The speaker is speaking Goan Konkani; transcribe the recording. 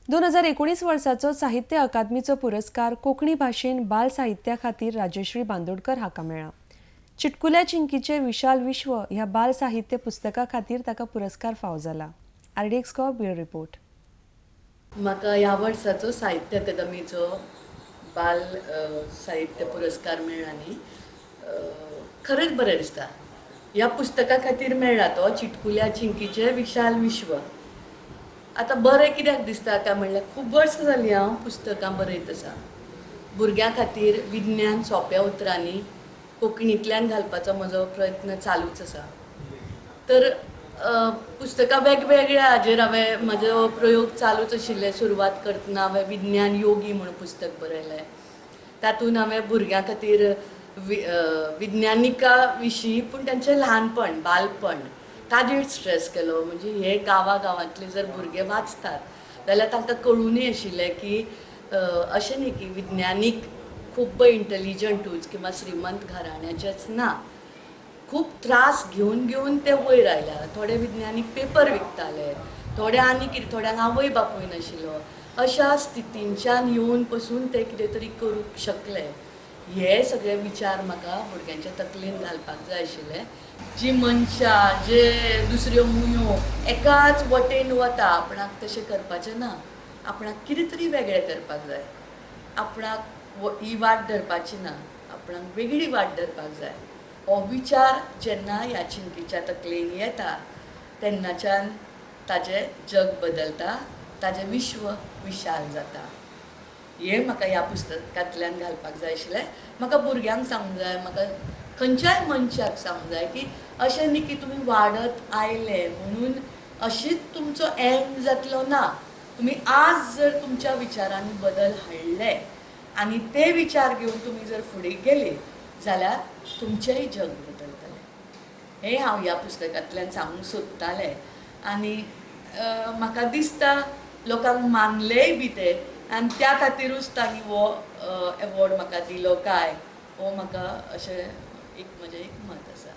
2019 वर्साचो साहित्य अकादमीचो पुरस्कार कोंकणी भाशेन बाल साहित्या खातीर राजश्री बांदोडकर हाका मेळ्ळा. चिटकुल्या चिंकीचे विशाल विश्व ह्या बाल साहित्य पुस्तका खातीर ताका पुरस्कार फावो जाला. RDX Goa, bureau report. म्हाका ह्या वर्साचो साहित्य अकादमीचो बाल साहित्य पुरस्कार मेळ्ळा न्ही, खरेंच बरें दिसता. ह्या पुस्तका खातीर मेळ्ळा तो, चिटकुल्या चिंकीचें विशाल विश्व. आतां बरें कित्याक दिसता काय म्हणल्यार खूब वर्सां जालीं हांव पुस्तकां बरयत आसा. भुरग्यां खातीर विज्ञान सोंप्या उतरांनी कोंकणींतल्यान घालपाचो म्हजो प्रयत्न चालूच आसा. तर पुस्तकां वेगवेगळ्या हाजेर हांवें म्हजो प्रयोग चालूच आशिल्ले. सुरवात करतना हांवें विज्ञान योगी म्हूण पुस्तक बरयलें. तातूंत हांवें भुरग्यां खातीर विज्ञानिका विशीं, पूण तांचें ल्हानपण, बालपण ताजेर स्ट्रेस केलो. म्हणजे हे गांवा गांवांतले जर भुरगे वाचतात जाल्यार तांकां कळुनूय आशिल्लें की अशें न्ही की विज्ञानीक खूब इंटेलिजंटूच किंवा श्रीमंत घराण्याचेच ना. खूब त्रास घेवन घेवन ते वयर आयल्या. थोडे विज्ञानीक पेपर विकताले, थोडे आनी कितें, थोड्यांक आवय बापूय नाशिल्लो. अशा स्थितींच्यान येवन पसून ते कितें तरी करूंक शकले. हे सगळे विचार म्हाका भुरग्यांच्या तकलेन घालपाक जाय आशिल्ले. जी मनशां, जे दुसऱ्यो मुयो एकाच वटेन वता, आपणाक तशें करपाचें ना. आपणाक कितें तरी वेगळें करपाक जाय. आपणाक ही वाट धरपाची ना, आपणाक वेगळी वाट धरपाक जाय. हो विचार जेन्ना ह्या चिंकीच्या तकलेन येता तेन्नाच्यान ताजें जग बदलता, ताजें विश्व विशाल जाता. हें म्हाका ह्या पुस्तकांतल्यान घालपाक जाय आशिल्लें. म्हाका भुरग्यांक सांगूंक जाय, म्हाका खंयच्याय मनशाक सांगूंक जाय की अशें न्ही की तुमी वाडत आयले म्हणून अशीच तुमचो एंड जातलो ना. तुमी आज जर तुमच्या विचारांनी बदल हाडले आनी ते विचार घेवन तुमी जर फुडें गेले जाल्यार तुमचेंय जग बदलतलें. हें हांव ह्या पुस्तकांतल्यान सांगूंक सोदतालें आनी म्हाका दिसता लोकांक मानलेंय बी तें आनी त्या खातिरूच तांणी हो एवॉर्ड म्हाका दिलो काय हो म्हाका अशें एक म्हजें एक मत आसा.